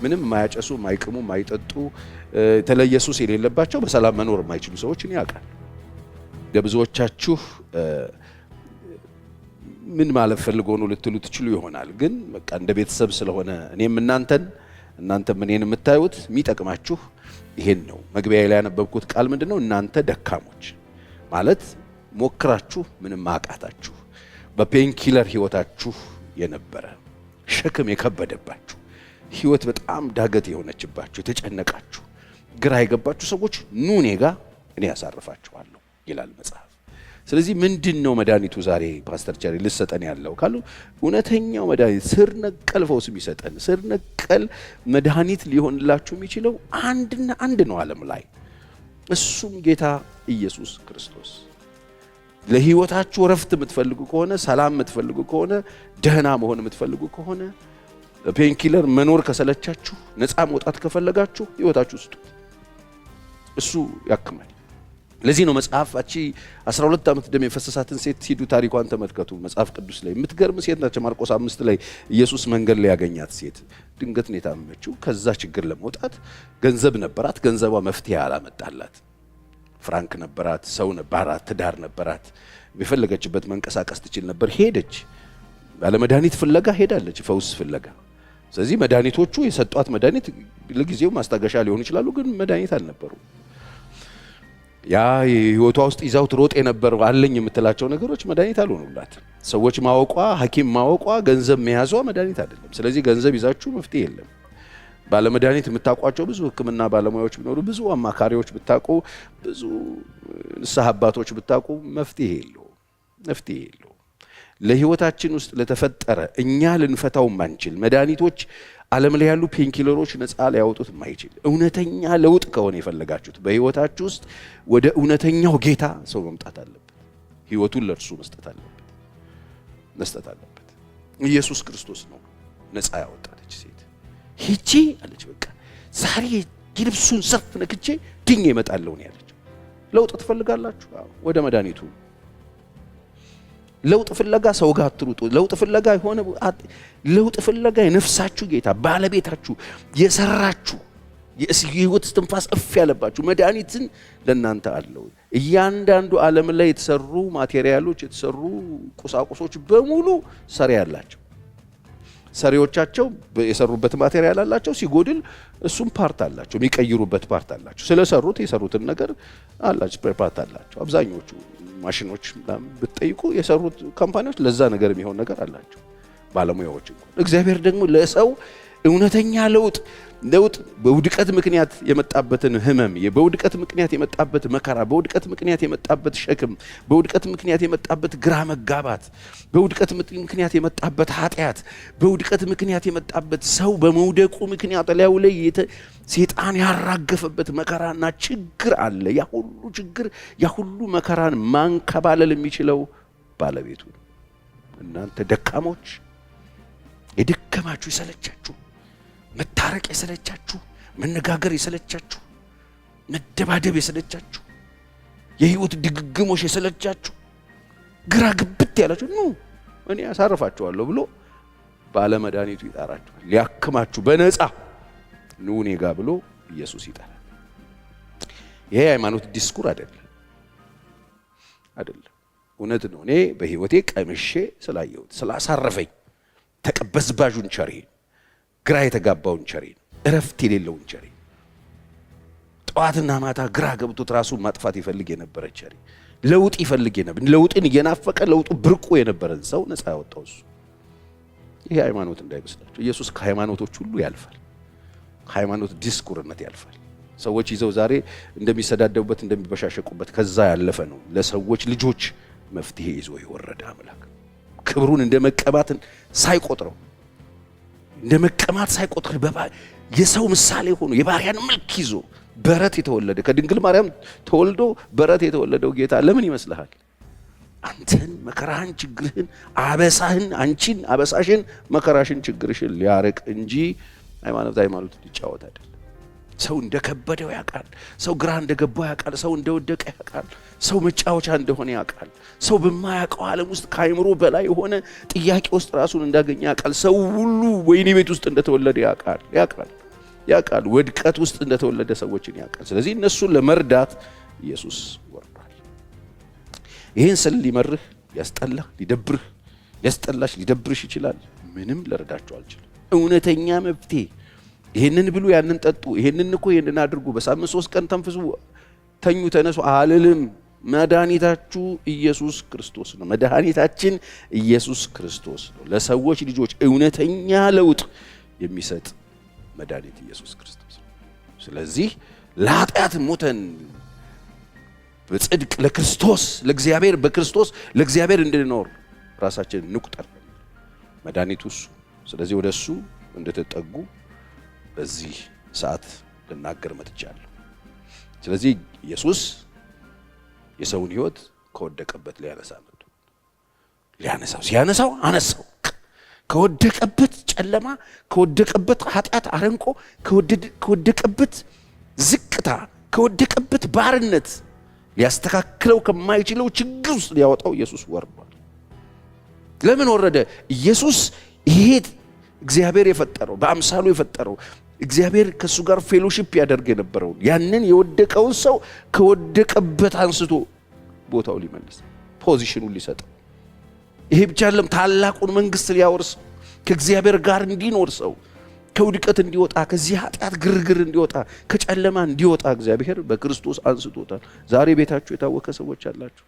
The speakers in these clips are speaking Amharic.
ምንም የማያጨሱ፣ የማይቅሙ፣ የማይጠጡ፣ የተለየ ሱስ የሌለባቸው በሰላም መኖር የማይችሉ ሰዎች እኔ ያውቃል። ለብዙዎቻችሁ ምን ማለት ፈልጎ ነው ልትሉ ትችሉ ይሆናል። ግን በቃ እንደ ቤተሰብ ስለሆነ እኔም እናንተን እናንተም እኔን የምታዩት የሚጠቅማችሁ ይሄን ነው። መግቢያ ላይ ያነበብኩት ቃል ምንድን ነው? እናንተ ደካሞች ማለት ሞክራችሁ ምንም አቃታችሁ፣ በ painkiller ህይወታችሁ የነበረ ሸክም የከበደባችሁ፣ ህይወት በጣም ዳገት የሆነችባችሁ፣ የተጨነቃችሁ፣ ግራ የገባችሁ ሰዎች ኑ እኔ ጋ፣ እኔ ያሳርፋችኋለሁ ይላል መጽሐፍ። ስለዚህ ምንድን ነው መድኃኒቱ ዛሬ ፓስተር ቸሪ ልሰጠን ያለው ካሉ፣ እውነተኛው መድኃኒት፣ ስር ነቀል ፈውስ የሚሰጠን፣ ስር ነቀል መድኃኒት ሊሆንላችሁ የሚችለው አንድና አንድ ነው ዓለም ላይ፣ እሱም ጌታ ኢየሱስ ክርስቶስ። ለህይወታችሁ እረፍት የምትፈልጉ ከሆነ፣ ሰላም የምትፈልጉ ከሆነ፣ ደህና መሆን የምትፈልጉ ከሆነ፣ painkiller መኖር ከሰለቻችሁ፣ ነፃ መውጣት ከፈለጋችሁ ህይወታችሁ ስጡት። እሱ ያክማል። ለዚህ ነው መጽሐፍ አቺ 12 ዓመት ደም የፈሰሳትን ሴት ሂዱ ታሪኳን ተመልከቱ። መጽሐፍ ቅዱስ ላይ የምትገርም ሴት ናቸው። ማርቆስ 5 ላይ ኢየሱስ መንገድ ላይ ያገኛት ሴት ድንገት ነው የታመመችው። ከዛ ችግር ለመውጣት ገንዘብ ነበራት። ገንዘቧ መፍትሄ አላመጣላት። ፍራንክ ነበራት፣ ሰው ነበራት፣ ትዳር ነበራት። የፈለገችበት መንቀሳቀስ ትችል ነበር። ሄደች፣ ባለመድኃኒት ፍለጋ ሄዳለች፣ ፈውስ ፍለጋ። ስለዚህ መድኃኒቶቹ የሰጧት መድኃኒት ለጊዜው ማስታገሻ ሊሆኑ ይችላሉ፣ ግን መድኃኒት አልነበሩም። ያ የህይወቷ ውስጥ ይዛው ትሮጥ የነበረው አለኝ የምትላቸው ነገሮች መድኃኒት አልሆኑላት። ሰዎች ማወቋ፣ ሐኪም ማወቋ፣ ገንዘብ መያዟ መድኃኒት አይደለም። ስለዚህ ገንዘብ ይዛችሁ መፍትሄ የለም። ባለመድኃኒት የምታውቋቸው ብዙ ሕክምና ባለሙያዎች ቢኖሩ፣ ብዙ አማካሪዎች ብታውቁ፣ ብዙ ንስሐ አባቶች ብታውቁ መፍትሄ የለውም። መፍትሄ የለውም። ለህይወታችን ውስጥ ለተፈጠረ እኛ ልንፈታው ማንችል፣ መድኃኒቶች፣ ዓለም ላይ ያሉ painkiller ኦች ነፃ ሊያወጡት የማይችል እውነተኛ ለውጥ ከሆነ የፈለጋችሁት በህይወታችሁ ውስጥ ወደ እውነተኛው ጌታ ሰው መምጣት አለበት። ህይወቱን ለእርሱ መስጠት አለበት መስጠት አለበት። ኢየሱስ ክርስቶስ ነው ነፃ ያወጣለች ሴት። ሂጂ አለች። በቃ ዛሬ የልብሱን ዘርፍ ነክቼ ድኜ እመጣለሁ ነው ያለችው። ለውጥ ትፈልጋላችሁ? ወደ መድኃኒቱ። ለውጥ ፍለጋ ሰው ጋር አትሩጡ። ለውጥ ፍለጋ የሆነ ለውጥ ፍለጋ የነፍሳችሁ ጌታ፣ ባለቤታችሁ፣ የሰራችሁ፣ የህይወት እስትንፋስ እፍ ያለባችሁ መድኃኒትን ለእናንተ አለው። እያንዳንዱ ዓለም ላይ የተሰሩ material ኦች፣ የተሰሩ ቁሳቁሶች በሙሉ ሰሪ አላቸው። ሰሪዎቻቸው የሰሩበት material አላቸው። ሲጎድል እሱም part አላቸው፣ የሚቀይሩበት part አላቸው። ስለሰሩት የሰሩትን ነገር አላቸው፣ part አላቸው። አብዛኞቹ ማሽኖች ብትጠይቁ የሰሩት company ዎች ለዛ ነገር የሚሆን ነገር አላቸው፣ ባለሙያዎች እንኳን። እግዚአብሔር ደግሞ ለሰው እውነተኛ ለውጥ በውድቀት ምክንያት የመጣበትን ህመም፣ በውድቀት ምክንያት የመጣበት መከራ፣ በውድቀት ምክንያት የመጣበት ሸክም፣ በውድቀት ምክንያት የመጣበት ግራ መጋባት፣ በውድቀት ምክንያት የመጣበት ኃጢአት፣ በውድቀት ምክንያት የመጣበት፣ ሰው በመውደቁ ምክንያት ላዩ ላይ ሴጣን ያራገፈበት መከራና ችግር አለ። ያ ሁሉ ችግር፣ ያ ሁሉ መከራን ማንከባለል የሚችለው ባለቤቱ ነው። እናንተ ደካሞች፣ የደከማችሁ፣ የሰለቻችሁ፣ መታረቅ የሰለቻችሁ፣ መነጋገር የሰለቻችሁ፣ መደባደብ የሰለቻችሁ፣ የህይወት ድግግሞሽ የሰለቻችሁ፣ ግራ ግብት ያላችሁ ኑ እኔ ያሳርፋችኋለሁ ብሎ ባለመድኃኒቱ ይጠራችኋል። ሊያክማችሁ በነፃ ኑ እኔ ጋ ብሎ ኢየሱስ ይጠራል። ይሄ የሃይማኖት ዲስኩር አይደለም፣ አይደለም። እውነት ነው። እኔ በህይወቴ ቀምሼ ስላየሁት፣ ስላሳረፈኝ፣ ተቀበዝባዡን ቸሬ፣ ግራ የተጋባውን ቸሬን፣ እረፍት የሌለውን ቸሬ፣ ጠዋትና ማታ ግራ ገብቶት ራሱን ማጥፋት ይፈልግ የነበረ ቸሬ፣ ለውጥ ይፈልግ የነበረ፣ ለውጥን እየናፈቀ ለውጡ ብርቁ የነበረን ሰው ነፃ ያወጣው እሱ። ይሄ ሃይማኖት እንዳይመስላችሁ። ኢየሱስ ከሃይማኖቶች ሁሉ ያልፋል። ከሃይማኖት ዲስኩርነት ያልፋል። ሰዎች ይዘው ዛሬ እንደሚሰዳደቡበት፣ እንደሚበሻሸቁበት ከዛ ያለፈ ነው። ለሰዎች ልጆች መፍትሄ ይዞ የወረደ አምላክ፣ ክብሩን እንደ መቀማትን ሳይቆጥረው፣ እንደ መቀማት ሳይቆጥር፣ የሰው ምሳሌ ሆኖ የባሪያን መልክ ይዞ በረት የተወለደ፣ ከድንግል ማርያም ተወልዶ በረት የተወለደው ጌታ ለምን ይመስልሃል? አንተን መከራህን፣ ችግርህን፣ አበሳህን፣ አንቺን አበሳሽን፣ መከራሽን፣ ችግርሽን ሊያርቅ እንጂ ሃይማኖት ሃይማኖት ሊጫወት አይደለም። ሰው እንደከበደው ያውቃል። ሰው ግራ እንደገባው ያውቃል። ሰው እንደወደቀ ያውቃል። ሰው መጫወቻ እንደሆነ ያውቃል። ሰው በማያውቀው ዓለም ውስጥ ከአይምሮ በላይ የሆነ ጥያቄ ውስጥ ራሱን እንዳገኘ ያውቃል። ሰው ሁሉ ወህኒ ቤት ውስጥ እንደተወለደ ያውቃል ያውቃል። ያውቃል። ውድቀት ውስጥ እንደተወለደ ሰዎችን ያውቃል። ስለዚህ እነሱን ለመርዳት ኢየሱስ ወርዷል። ይህን ስል ሊመርህ፣ ሊያስጠላህ፣ ሊደብርህ፣ ሊያስጠላሽ፣ ሊደብርሽ ይችላል። ምንም ልረዳችሁ አልችልም። እውነተኛ መፍትሄ ይህንን ብሉ፣ ያንን ጠጡ፣ ይህንን እኮ ይህንን አድርጉ፣ በሳምንት 3 ቀን ተንፍሱ፣ ተኙ፣ ተነሱ አልልም። መድኃኒታችሁ ኢየሱስ ክርስቶስ ነው። መድኃኒታችን ኢየሱስ ክርስቶስ ነው። ለሰዎች ልጆች እውነተኛ ለውጥ የሚሰጥ መድኃኒት ኢየሱስ ክርስቶስ ነው። ስለዚህ ለኃጢአት ሞተን በጽድቅ ለክርስቶስ ለእግዚአብሔር በክርስቶስ ለእግዚአብሔር እንድንኖር ራሳችንን እንቁጠር። መድኃኒቱ እሱ። ስለዚህ ወደ እሱ እንድትጠጉ በዚህ ሰዓት ልናገር መጥቻለሁ። ስለዚህ ኢየሱስ የሰውን ሕይወት ከወደቀበት ሊያነሳ መጥቶ ሊያነሳው ሲያነሳው አነሳው። ከወደቀበት ጨለማ፣ ከወደቀበት ኃጢአት አረንቆ፣ ከወደቀበት ዝቅታ፣ ከወደቀበት ባርነት ሊያስተካክለው ከማይችለው ችግር ውስጥ ሊያወጣው ኢየሱስ ወርዷል። ለምን ወረደ? ኢየሱስ ይሄ እግዚአብሔር የፈጠረው በአምሳሉ የፈጠረው እግዚአብሔር ከእሱ ጋር fellowship ያደርግ የነበረውን ያንን የወደቀውን ሰው ከወደቀበት አንስቶ ቦታው ሊመልስ position ኑን ሊሰጠው፣ ይሄ ብቻ አይደለም፣ ታላቁን መንግስት ሊያወርስ ከእግዚአብሔር ጋር እንዲኖር ሰው ከውድቀት እንዲወጣ ከዚህ ኃጢአት ግርግር እንዲወጣ ከጨለማ እንዲወጣ እግዚአብሔር በክርስቶስ አንስቶታል። ዛሬ ቤታችሁ የታወከ ሰዎች አላችሁ።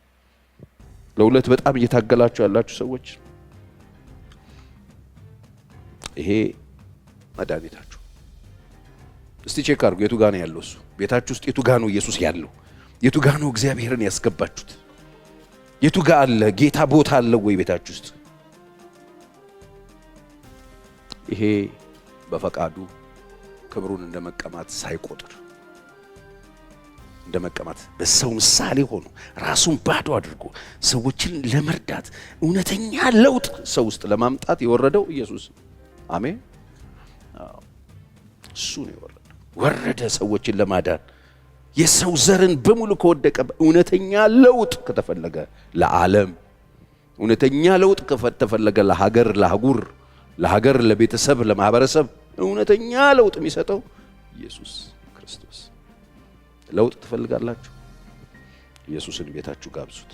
ለሁለት በጣም እየታገላችሁ ያላችሁ ሰዎች ይሄ መድኃኒታችሁ። እስቲ check አድርጉ። የቱ ጋ ነው ያለው እሱ? ቤታችሁ ውስጥ የቱ ጋ ነው ኢየሱስ ያለው? የቱ ጋ ነው እግዚአብሔርን ያስገባችሁት? የቱ ጋ አለ ጌታ? ቦታ አለው ወይ ቤታችሁ ውስጥ? ይሄ በፈቃዱ ክብሩን እንደ መቀማት ሳይቆጥር እንደ መቀማት በሰው ምሳሌ ሆኖ ራሱን ባዶ አድርጎ ሰዎችን ለመርዳት እውነተኛ ለውጥ ሰው ውስጥ ለማምጣት የወረደው ኢየሱስ። አሜን። እሱ ነው የወረደው። ወረደ ሰዎችን ለማዳን የሰው ዘርን በሙሉ ከወደቀ እውነተኛ ለውጥ ከተፈለገ ለዓለም፣ እውነተኛ ለውጥ ከተፈለገ ለሀገር፣ ለአህጉር፣ ለሀገር፣ ለቤተሰብ፣ ለማህበረሰብ እውነተኛ ለውጥ የሚሰጠው ኢየሱስ ክርስቶስ። ለውጥ ትፈልጋላችሁ? ኢየሱስን ቤታችሁ ጋብዙት።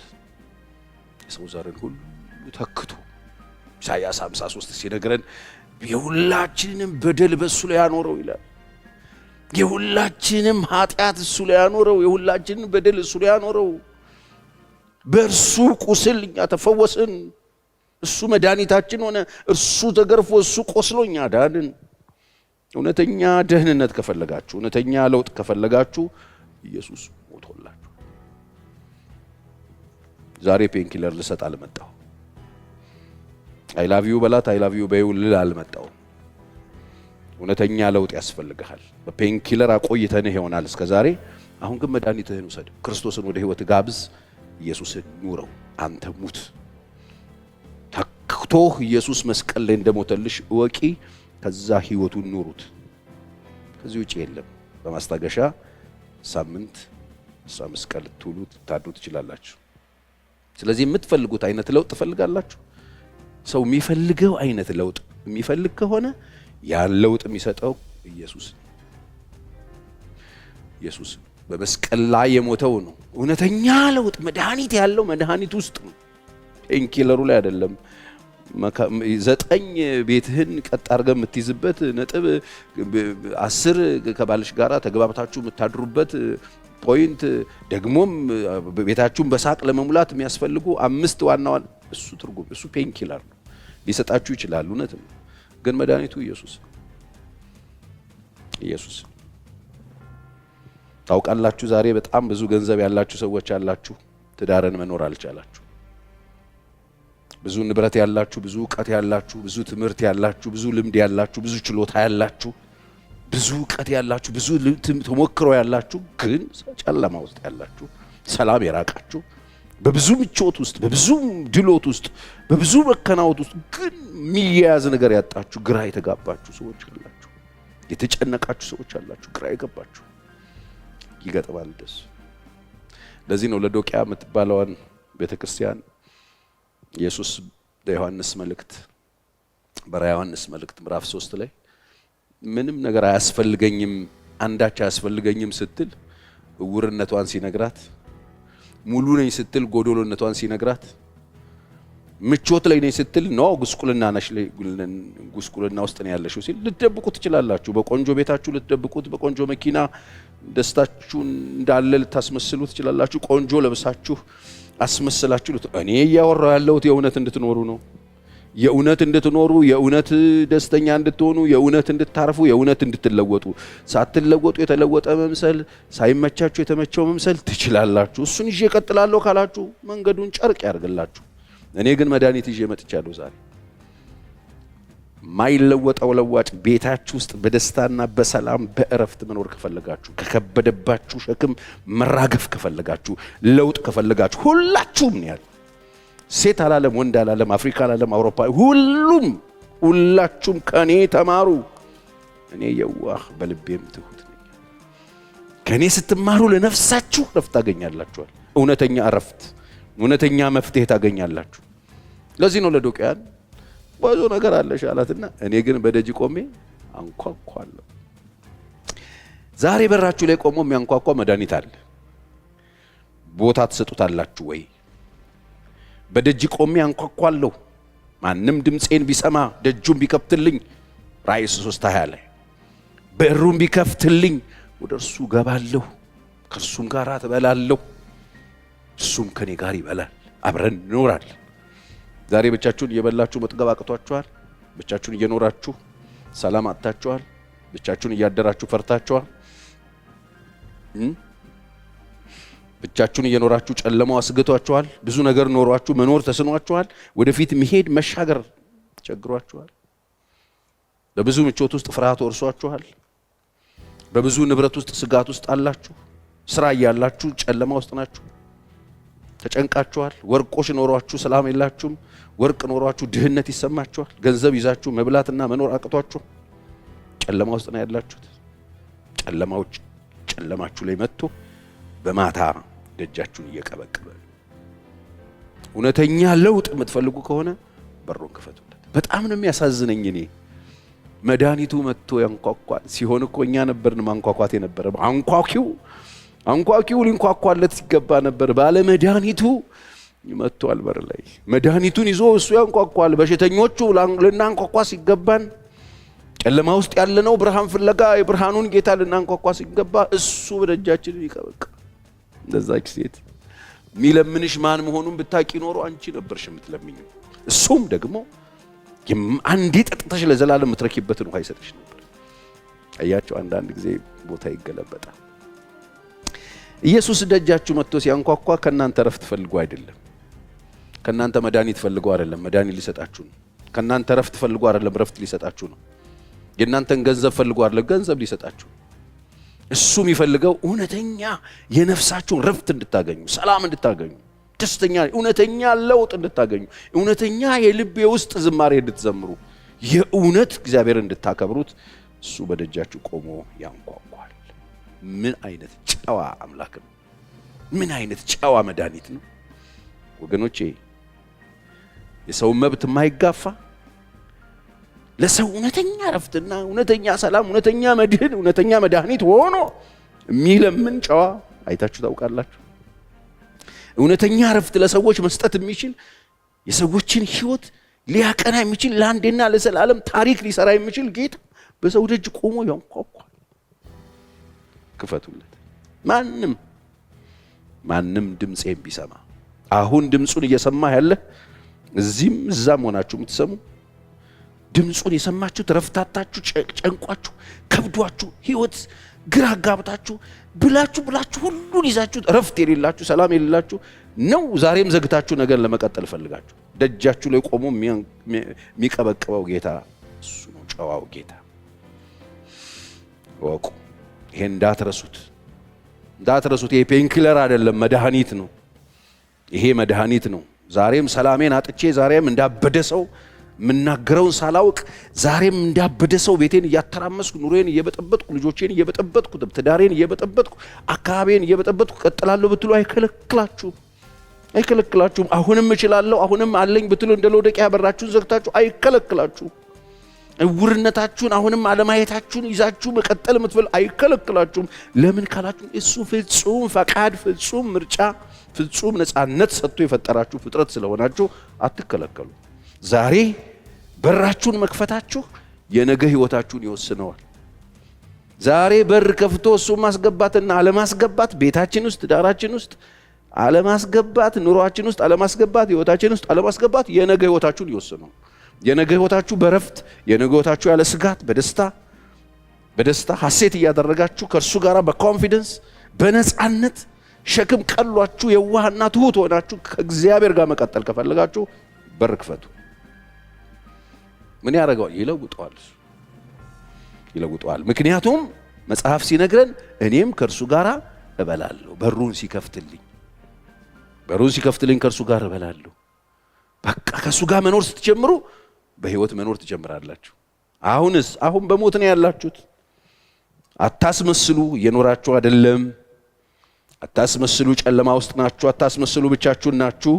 የሰው ዘርን ሁሉ ተክቶ ኢሳይያስ 53 ሲነግረን የሁላችንንም በደል በእሱ ላይ ያኖረው ይላል። የሁላችንም ኃጢአት እሱ ላይ ያኖረው፣ የሁላችንም በደል እሱ ላይ ያኖረው። በእርሱ ቁስል እኛ ተፈወስን። እሱ መድኃኒታችን ሆነ። እርሱ ተገርፎ እሱ ቆስሎ እኛ ዳንን። እውነተኛ ደህንነት ከፈለጋችሁ፣ እውነተኛ ለውጥ ከፈለጋችሁ ኢየሱስ ሞቶላችሁ። ዛሬ painkiller ልሰጥ አልመጣሁ። I love you በላት I love you በይው ልል አልመጣሁ። እውነተኛ ለውጥ ያስፈልግሃል። በ painkiller አቆይተንህ ይሆናል እስከ ዛሬ። አሁን ግን መድኃኒትህን ውሰድ። ክርስቶስን ወደ ህይወት ጋብዝ። ኢየሱስን ኑረው። አንተ ሙት። ተክቶህ ኢየሱስ መስቀል ላይ እንደሞተልሽ እወቂ። ከዛ ህይወቱን ኑሩት። ከዚህ ውጭ የለም። በማስታገሻ ሳምንት 15 ቀን ልትውሉ ልታድሩ ትችላላችሁ። ስለዚህ የምትፈልጉት አይነት ለውጥ ትፈልጋላችሁ። ሰው የሚፈልገው አይነት ለውጥ የሚፈልግ ከሆነ ያን ለውጥ የሚሰጠው ኢየሱስ ኢየሱስ በመስቀል ላይ የሞተው ነው። እውነተኛ ለውጥ መድኃኒት ያለው መድኃኒት ውስጥ ነው፣ painkiller ኡ ላይ አይደለም። 9 ቤትህን ቀጥ አድርገህ የምትይዝበት ነጥብ፣ 10 ከባልሽ ጋራ ተግባብታችሁ የምታድሩበት point፣ ደግሞም ቤታችሁን በሳቅ ለመሙላት የሚያስፈልጉ 5 ዋና ዋና እሱ ትርጉም እሱ painkiller ነው። ሊሰጣችሁ ይችላል፣ እውነት ነው። ግን መድኃኒቱ ኢየሱስ ኢየሱስ። ታውቃላችሁ፣ ዛሬ በጣም ብዙ ገንዘብ ያላችሁ ሰዎች ያላችሁ ትዳርን መኖር አልቻላችሁ። ብዙ ንብረት ያላችሁ፣ ብዙ እውቀት ያላችሁ፣ ብዙ ትምህርት ያላችሁ፣ ብዙ ልምድ ያላችሁ፣ ብዙ ችሎታ ያላችሁ፣ ብዙ እውቀት ያላችሁ፣ ብዙ ተሞክሮ ያላችሁ፣ ግን ጨለማ ውስጥ ያላችሁ፣ ሰላም የራቃችሁ፣ በብዙ ምቾት ውስጥ፣ በብዙ ድሎት ውስጥ፣ በብዙ መከናወት ውስጥ ግን የሚያያዝ ነገር ያጣችሁ፣ ግራ የተጋባችሁ ሰዎች አላችሁ። የተጨነቃችሁ ሰዎች አላችሁ፣ ግራ የገባችሁ ይገጥማል። ደስ ለዚህ ነው ሎዶቅያ የምትባለዋን ቤተክርስቲያን ኢየሱስ በዮሐንስ መልእክት በራዕየ ዮሐንስ መልእክት ምዕራፍ 3 ላይ ምንም ነገር አያስፈልገኝም፣ አንዳች አያስፈልገኝም ስትል እውርነቷን ሲነግራት፣ ሙሉ ነኝ ስትል ጎዶሎነቷን ሲነግራት፣ ምቾት ላይ ነኝ ስትል no ጉስቁልና ነሽ፣ ጉስቁልና ውስጥ ነው ያለሽው ሲል ልትደብቁ ትችላላችሁ። በቆንጆ ቤታችሁ ልትደብቁት፣ በቆንጆ መኪና ደስታችሁን እንዳለ ልታስመስሉ ትችላላችሁ። ቆንጆ ለብሳችሁ አስመስላችሁ። እኔ እያወራሁ ያለሁት የእውነት እንድትኖሩ ነው። የእውነት እንድትኖሩ፣ የእውነት ደስተኛ እንድትሆኑ፣ የእውነት እንድታርፉ፣ የእውነት እንድትለወጡ። ሳትለወጡ የተለወጠ መምሰል፣ ሳይመቻችሁ የተመቸው መምሰል ትችላላችሁ። እሱን ይዤ እቀጥላለሁ ካላችሁ መንገዱን ጨርቅ ያርግላችሁ። እኔ ግን መድኃኒት ይዤ መጥቻለሁ ዛሬ። ማይለወጠው ለዋጭ ቤታችሁ ውስጥ በደስታና በሰላም በእረፍት መኖር ከፈለጋችሁ፣ ከከበደባችሁ ሸክም መራገፍ ከፈለጋችሁ፣ ለውጥ ከፈለጋችሁ፣ ሁላችሁም ነው ያለ፣ ሴት አላለም፣ ወንድ አላለም፣ አፍሪካ አላለም፣ አውሮፓ፣ ሁሉም፣ ሁላችሁም ከኔ ተማሩ። እኔ የዋህ በልቤም ትሁት ነኝ። ከኔ ስትማሩ ለነፍሳችሁ እረፍት ታገኛላችኋል። እውነተኛ እረፍት፣ እውነተኛ መፍትሄ ታገኛላችሁ። ለዚህ ነው ለዶቅያን ብዙ ነገር አለሽ አላትና እኔ ግን በደጅ ቆሜ አንኳኳለሁ። ዛሬ በራችሁ ላይ ቆሞ የሚያንኳኳ መድኃኒት አለ። ቦታ ትሰጡታላችሁ ወይ? በደጅ ቆሜ አንኳኳለሁ። ማንም ድምፄን ቢሰማ ደጁን ቢከፍትልኝ፣ ራእይ 3:20 ላይ፣ በሩን ቢከፍትልኝ ወደ እርሱ ገባለሁ፣ ከእርሱም ጋር እበላለሁ፣ እሱም ከኔ ጋር ይበላል። አብረን እንኖራለን። ዛሬ ብቻችሁን እየበላችሁ መጥገብ አቅቷችኋል። ብቻችሁን እየኖራችሁ ሰላም አጥታችኋል። ብቻችሁን እያደራችሁ ፈርታችኋል። ብቻችሁን እየኖራችሁ ጨለማው አስግቷችኋል። ብዙ ነገር ኖሯችሁ መኖር ተስኗችኋል። ወደፊት መሄድ መሻገር ቸግሯችኋል። በብዙ ምቾት ውስጥ ፍርሃት ወርሷችኋል። በብዙ ንብረት ውስጥ ስጋት ውስጥ አላችሁ። ስራ እያላችሁ ጨለማ ውስጥ ናችሁ። ተጨንቃችኋል። ወርቆች ኖሯችሁ ሰላም የላችሁም። ወርቅ ኖሯችሁ ድህነት ይሰማችኋል። ገንዘብ ይዛችሁ መብላትና መኖር አቅቷችሁ ጨለማ ውስጥ ነው ያላችሁት። ጨለማዎች ጨለማችሁ ላይ መጥቶ በማታ ደጃችሁን እየቀበቀበ፣ እውነተኛ ለውጥ የምትፈልጉ ከሆነ በሩን ክፈቱለት። በጣም ነው የሚያሳዝነኝ እኔ መድኃኒቱ መጥቶ ያንኳኳል ሲሆን እኮ እኛ ነበርን ማንኳኳት የነበረ። አንኳኪው ሊንኳኳለት ሲገባ ነበር። ባለ መድኃኒቱ መጥቷል በር ላይ መድኃኒቱን ይዞ እሱ ያንኳኳል። በሽተኞቹ ልናንኳኳ ሲገባን፣ ጨለማ ውስጥ ያለነው ብርሃን ፍለጋ የብርሃኑን ጌታ ልናንኳኳ ሲገባ እሱ በደጃችን ይቀበቅ። እንደዛች ሴት የሚለምንሽ ማን መሆኑን ብታቂ ኖሮ አንቺ ነበርሽ የምትለምኝው። እሱም ደግሞ አንዴ ጠጥተሽ ለዘላለም የምትረኪበትን ውሃ ይሰጥሽ ነበር። አያቸው፣ አንዳንድ ጊዜ ቦታ ይገለበጣል። ኢየሱስ ደጃችሁ መጥቶ ሲያንኳኳ ከእናንተ ረፍት ፈልጎ አይደለም። ከእናንተ መድኃኒት ፈልጎ አይደለም፣ መድኃኒት ሊሰጣችሁ ነው። ከእናንተ ረፍት ፈልጎ አይደለም፣ ረፍት ሊሰጣችሁ ነው። የእናንተን ገንዘብ ፈልጎ አይደለም፣ ገንዘብ ሊሰጣችሁ። እሱ የሚፈልገው እውነተኛ የነፍሳችሁን ረፍት እንድታገኙ፣ ሰላም እንድታገኙ፣ ደስተኛ እውነተኛ ለውጥ እንድታገኙ፣ እውነተኛ የልብ የውስጥ ዝማሬ እንድትዘምሩ፣ የእውነት እግዚአብሔር እንድታከብሩት እሱ በደጃችሁ ቆሞ ያንኳኳል። ምን አይነት ጨዋ አምላክ ነው! ምን አይነት ጨዋ መድኃኒት ነው ወገኖቼ! የሰውን መብት የማይጋፋ፣ ለሰው እውነተኛ ረፍትና እውነተኛ ሰላም፣ እውነተኛ መድህን፣ እውነተኛ መድኃኒት ሆኖ የሚለምን ጨዋ አይታችሁ ታውቃላችሁ? እውነተኛ ረፍት ለሰዎች መስጠት የሚችል፣ የሰዎችን ሕይወት ሊያቀና የሚችል፣ ለአንዴና ለዘላለም ታሪክ ሊሰራ የሚችል ጌታ በሰው ደጅ ቆሞ ያንኳኳል። ክፈቱለት። ማንም ድምፄን ቢሰማ፣ አሁን ድምፁን እየሰማ ያለ፣ እዚህም እዛም ሆናችሁ የምትሰሙ፣ ድምፁን የሰማችሁት ረፍታታችሁ፣ ጨንቋችሁ፣ ከብዷችሁ፣ ህይወት ግራ ጋብታችሁ፣ ብላችሁ ብላችሁ ሁሉን ይዛችሁ ረፍት የሌላችሁ፣ ሰላም የሌላችሁ ነው። ዛሬም ዘግታችሁ ነገር ለመቀጠል ፈልጋችሁ ደጃችሁ ላይ ቆሞ የሚቀበቅበው ጌታ እሱ ነው፣ ጨዋው ጌታ። እወቁ። ይሄን እንዳትረሱት፣ እንዳትረሱት። ይሄ painkiller አይደለም፣ መድኃኒት ነው። ይሄ መድኃኒት ነው። ዛሬም ሰላሜን አጥቼ፣ ዛሬም እንዳበደ ሰው የምናገረውን ሳላውቅ፣ ዛሬም እንዳበደ ሰው ቤቴን እያተራመስኩ፣ ኑሮዬን እየበጠበጥኩ፣ ልጆቼን እየበጠበጥኩ፣ ትዳሬን እየበጠበጥኩ፣ አካባቢዬን እየበጠበጥኩ ቀጥላለሁ ብትሉ አይከለክላችሁም፣ አይከለክላችሁም። አሁንም እችላለሁ፣ አሁንም አለኝ ብትሉ እንደ ሎዶቅያ በራችሁን ዘግታችሁ አይከለክላችሁም። እውርነታችሁን አሁንም አለማየታችሁን ይዛችሁ መቀጠል የምትፈልጉ አይከለክላችሁም። ለምን ካላችሁ እሱ ፍጹም ፈቃድ፣ ፍጹም ምርጫ፣ ፍጹም ነፃነት ሰጥቶ የፈጠራችሁ ፍጥረት ስለሆናችሁ አትከለከሉ። ዛሬ በራችሁን መክፈታችሁ የነገ ህይወታችሁን ይወስነዋል። ዛሬ በር ከፍቶ እሱ ማስገባትና አለማስገባት፣ ቤታችን ውስጥ፣ ትዳራችን ውስጥ አለማስገባት፣ ኑሯችን ውስጥ አለማስገባት፣ ህይወታችን ውስጥ አለማስገባት የነገ ህይወታችሁን ይወስነዋል። የነገ ህይወታችሁ በረፍት፣ የነገ ህይወታችሁ ያለ ስጋት፣ በደስታ በደስታ ሐሴት እያደረጋችሁ ከእርሱ ጋር በ confidence በነፃነት ሸክም ቀሏችሁ የዋህና ትሁት ሆናችሁ ከእግዚአብሔር ጋር መቀጠል ከፈለጋችሁ በር ክፈቱ። ምን ያደርገዋል? ይለውጠዋል፣ ይለውጠዋል። ምክንያቱም መጽሐፍ ሲነግረን እኔም ከእርሱ ጋር እበላለሁ። በሩን ሲከፍትልኝ በሩን ሲከፍትልኝ ከእርሱ ጋር እበላለሁ። በቃ ከእሱ ጋር መኖር ስትጀምሩ በህይወት መኖር ትጀምራላችሁ። አሁንስ አሁን በሞት ነው ያላችሁት። አታስመስሉ፣ እየኖራችሁ አይደለም። አታስመስሉ፣ ጨለማ ውስጥ ናችሁ። አታስመስሉ፣ ብቻችሁን ናችሁ።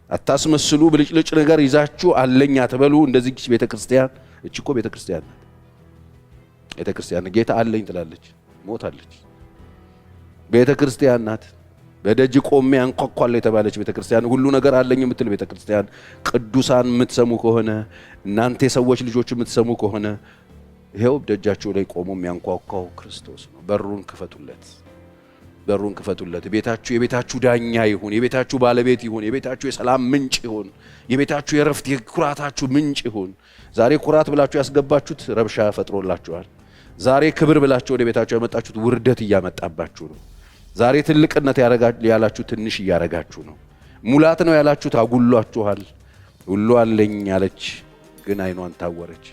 አታስመስሉ፣ ብልጭልጭ ነገር ይዛችሁ አለኝ አትበሉ። እንደዚህ ቤተ ክርስቲያን፣ እቺ እኮ ቤተ ክርስቲያን ናት። ቤተ ክርስቲያን ጌታ አለኝ ትላለች፣ ሞታለች። ቤተ ክርስቲያን ናት። በደጅ ቆሜ አንኳኳለሁ የተባለች ቤተ ክርስቲያን፣ ሁሉ ነገር አለኝ የምትል ቤተ ክርስቲያን፣ ቅዱሳን የምትሰሙ ከሆነ፣ እናንተ የሰዎች ልጆች የምትሰሙ ከሆነ፣ ይሄው ደጃችሁ ላይ ቆሞ የሚያንኳኳው ክርስቶስ ነው። በሩን ክፈቱለት፣ በሩን ክፈቱለት። ቤታችሁ የቤታችሁ ዳኛ ይሁን፣ የቤታችሁ ባለቤት ይሁን፣ የቤታችሁ የሰላም ምንጭ ይሁን፣ የቤታችሁ የረፍት የኩራታችሁ ምንጭ ይሁን። ዛሬ ኩራት ብላችሁ ያስገባችሁት ረብሻ ፈጥሮላችኋል። ዛሬ ክብር ብላችሁ ወደ ቤታችሁ ያመጣችሁት ውርደት እያመጣባችሁ ነው። ዛሬ ትልቅነት ያላችሁ ትንሽ እያረጋችሁ ነው። ሙላት ነው ያላችሁት አጉሏችኋል። ሁሉ አለኝ ያለች ግን አይኗን ታወረች።